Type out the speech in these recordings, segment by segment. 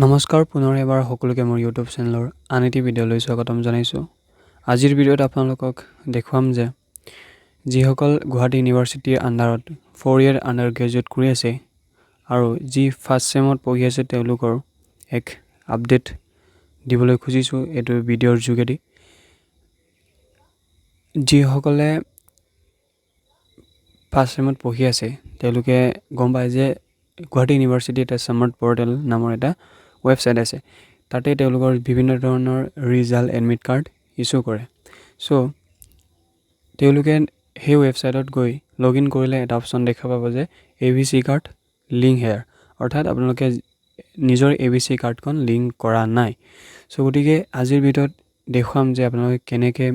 নমস্কাৰ, পুনৰ এবাৰ সকলোকে মোৰ ইউটিউব চেনেলৰ আন এটি ভিডিঅ'লৈ স্বাগতম জনাইছোঁ। আজিৰ ভিডিঅ'ত আপোনালোকক দেখুৱাম যে যিসকল গুৱাহাটী ইউনিভাৰ্চিটিৰ আণ্ডাৰত ফ'ৰ ইয়েৰ আণ্ডাৰ গ্ৰেজুৱেট কৰি আছে আৰু যি ফাৰ্ষ্ট ছেমত পঢ়ি আছে, তেওঁলোকৰ এক আপডেট দিবলৈ খুজিছোঁ এইটো ভিডিঅ'ৰ যোগেদি। যিসকলে ফাৰ্ষ্ট ছেমত পঢ়ি আছে, তেওঁলোকে গম পায় যে গুৱাহাটী ইউনিভাৰ্চিটি এটা সমৰ্থ পৰ্টেল নামৰ এটা ৱেবছাইট আছে। তাতে তেওঁলোকৰ বিভিন্ন ধৰণৰ ৰিজাল্ট, এডমিট কাৰ্ড ইছ্যু কৰে। চ' তেওঁলোকে সেই ৱেবছাইটত গৈ লগ ইন কৰিলে এটা অপশ্যন দেখা পাব যে AVC card link here, অৰ্থাৎ আপোনালোকে নিজৰ এ ভি চি কাৰ্ডখন লিংক কৰা নাই। চ' গতিকে আজিৰ ভিডিঅ'ত দেখুৱাম যে আপোনালোকে কেনেকৈ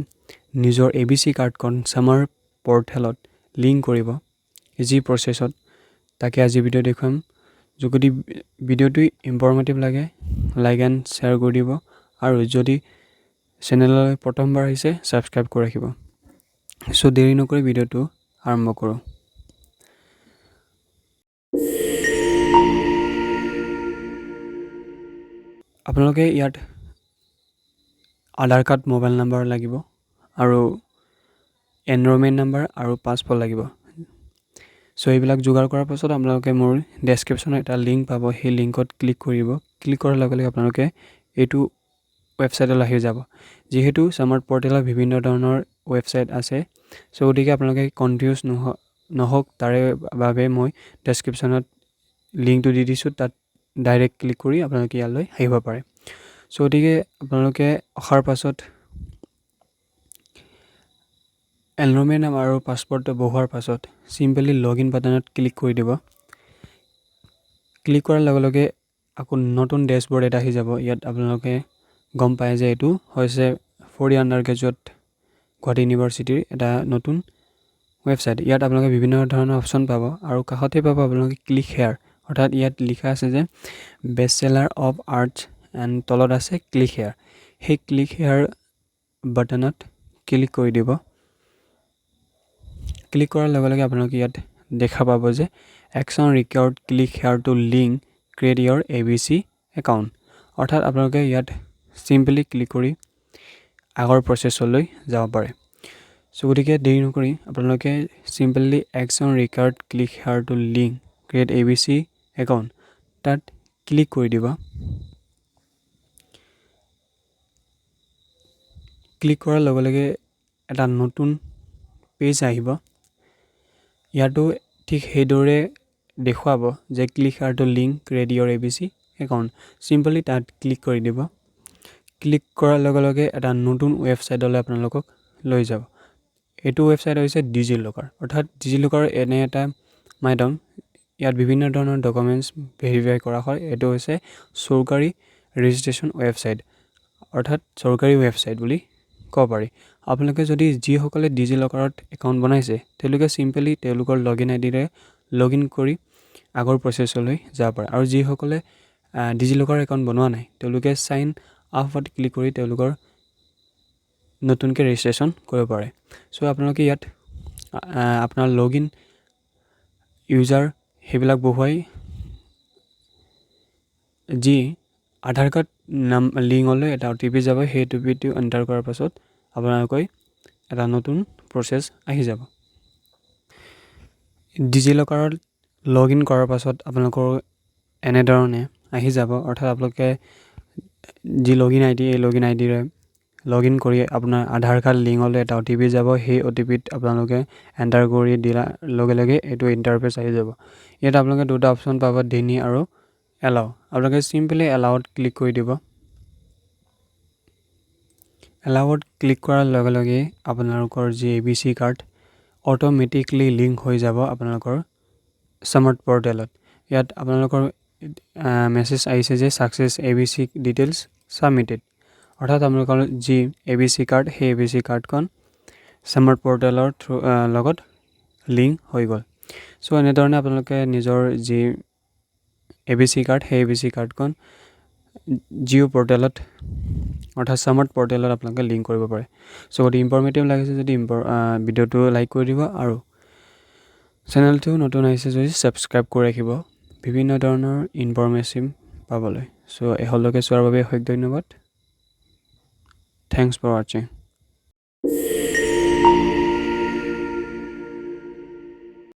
নিজৰ এ ভি চি কাৰ্ডখন সমৰ্থ পৰ্টেলত লিংক কৰিব, যি প্ৰচেছত, তাকে আজিৰ ভিডিঅ' দেখুৱাম। যদি ভিডিঅ'টো ইনফৰ্মেটিভ লাগে, লাইক এণ্ড শ্বেয়াৰ কৰি দিব আৰু যদি চেনেললৈ প্ৰথমবাৰ আহিছে, ছাবস্ক্ৰাইব কৰি ৰাখিব। চ' দেৰি নকৰি ভিডিঅ'টো আৰম্ভ কৰোঁ। আপোনালোকে ইয়াত আধাৰ কাৰ্ড, মোবাইল নাম্বাৰ লাগিব আৰু এনৰলমেণ্ট নাম্বাৰ আৰু পাছপ'ৰ্ট লাগিব। চ' এইবিলাক যোগাৰ কৰাৰ পাছত আপোনালোকে মোৰ ডেছক্ৰিপশ্যনত এটা লিংক পাব। সেই লিংকত ক্লিক কৰিব। ক্লিক কৰাৰ লগে লগে আপোনালোকে এইটো ৱেবছাইটলৈ আহি যাব। যিহেতু সমৰ্থ পৰ্টেলত বিভিন্ন ধৰণৰ ৱেবছাইট আছে, চ' গতিকে আপোনালোকে কনফিউজ নহওক, তাৰে বাবে মই ডেছক্ৰিপশ্যনত লিংকটো দি দিছোঁ। তাত ডাইৰেক্ট ক্লিক কৰি আপোনালোকে ইয়ালৈ আহিব পাৰে। চ' গতিকে আপোনালোকে অহাৰ পাছত এনৰলমেণ্ট নাম্বাৰ আৰু পাছপ'ৰ্টটো বহুৱাৰ পাছত চিম্পলি লগ ইন বাটনত ক্লিক কৰি দিব। ক্লিক কৰাৰ লগে লগে আকৌ নতুন ডেছবৰ্ড এটা আহি যাব। ইয়াত আপোনালোকে গম পায় যে এইটো হৈছে four year under graduate Guwahati ইউনিভাৰ্চিটিৰ এটা নতুন ৱেবছাইট। ইয়াত আপোনালোকে বিভিন্ন ধৰণৰ অপশ্যন পাব আৰু কাষতে পাব আপোনালোকে ক্লিক হেয়াৰ, অৰ্থাৎ ইয়াত লিখা আছে যে বেচেলাৰ অফ আৰ্টছ এণ্ড তলত আছে ক্লিক হেয়াৰ। সেই ক্লিক হেয়াৰ বাটনত ক্লিক কৰি দিব। ক্লিক কৰাৰ লগে লগে আপোনালোকে ইয়াত দেখা পাব যে "Action required: click here to link create your AVC account", অৰ্থাৎ আপোনালোকে ইয়াত চিম্পলি ক্লিক কৰি আগৰ প্ৰচেছলৈ যাব পাৰে। চ' গতিকে দেৰি নকৰি আপোনালোকে simply "Action required: click here to link create AVC account" তাত ক্লিক কৰি দিব। ক্লিক কৰাৰ লগে লগে এটা নতুন পেজ আহিব। ইয়াতো ঠিক সেইদৰে দেখুৱাব যে "Click here to link create your AVC account"। Simply তাত ক্লিক কৰি দিব। ক্লিক কৰাৰ লগে লগে এটা নতুন ৱেবছাইটলৈ আপোনালোকক লৈ যাব। এইটো ৱেবছাইট হৈছে ডিজি লকাৰ, অৰ্থাৎ ডিজি লকাৰ এনে এটা মাধ্যম, ইয়াত বিভিন্ন ধৰণৰ ডকুমেণ্টছ ভেৰিফাই কৰা হয়। এইটো হৈছে চৰকাৰী ৰেজিষ্ট্ৰেশ্যন ৱেবছাইট, অৰ্থাৎ চৰকাৰী ৱেবছাইট বুলি ক'ব পাৰি। আপোনালোকে যদি যিসকলে ডিজি লকাৰত একাউণ্ট বনাইছে, তেওঁলোকে চিম্পলি তেওঁলোকৰ লগ ইন আই ডিৰে লগ ইন কৰি আগৰ প্ৰচেছলৈ যাব পাৰে আৰু যিসকলে ডিজি লকাৰ একাউণ্ট বনোৱা নাই, তেওঁলোকে চাইন আপত ক্লিক কৰি তেওঁলোকৰ নতুনকৈ ৰেজিষ্ট্ৰেশ্যন কৰিব পাৰে। চ' আপোনালোকে ইয়াত আপোনাৰ লগ ইন ইউজাৰ সেইবিলাক বহুৱাই যি আধাৰ কাৰ্ড নাম লিংকলৈ এটা অ' টি পি যাব, সেই অ' টি পিটো এণ্টাৰ কৰাৰ পাছত আপোনালোকে এটা নতুন প্ৰচেছ আহি যাব। ডিজি লকাৰত লগ ইন কৰাৰ পাছত আপোনালোকৰ এনেধৰণে আহি যাব, অৰ্থাৎ আপোনালোকে যি লগ ইন আই ডি, এই লগ ইন আই ডিৰে লগ ইন কৰি আপোনাৰ আধাৰ কাৰ্ড লিংকলৈ এটা অ' টি পি যাব। সেই অ' টি পিত আপোনালোকে এণ্টাৰ কৰি দিয়াৰ লগে লগে এইটো ইণ্টাৰফেচ আহি যাব। ইয়াত আপোনালোকে দুটা অপশ্যন পাব, ডিনাই আৰু এলাউ। আপোনালোকে চিম্পলি এলাউত ক্লিক কৰি দিব। এলাউত ক্লিক কৰাৰ লগে লগে আপোনালোকৰ যি A V C card automatically link হৈ যাব আপোনালোকৰ সমৰ্থ পৰ্টেলত। ইয়াত আপোনালোকৰ মেছেজ আহিছে যে "Success, AVC details submitted", অৰ্থাৎ আপোনালোকৰ যি এ ভি চি কাৰ্ড, সেই এ ভি চি কাৰ্ডখন সমৰ্থ পৰ্টেলৰ থ্ৰু লগত লিংক হৈ গ'ল। চ' এনেধৰণে আপোনালোকে নিজৰ যি এ ভি চি কাৰ্ড, সেই এ ভি চি কাৰ্ডখন জিঅ' পৰ্টেলত, অৰ্থাৎ সমৰ্থ পৰ্টেলত আপোনালোকে লিংক কৰিব পাৰে। চ' অতি ইনফৰ্মেটিভ লাগিছে যদি ভিডিঅ'টো লাইক কৰি দিব আৰু চেনেলটো নতুন আহিছে যদি ছাবস্ক্ৰাইব কৰি ৰাখিব বিভিন্ন ধৰণৰ ইনফৰ্মেটিভ। পাবলৈ। চ' শেষলৈকে চোৱাৰ বাবে অশেষ ধন্যবাদ। Thanks for watching.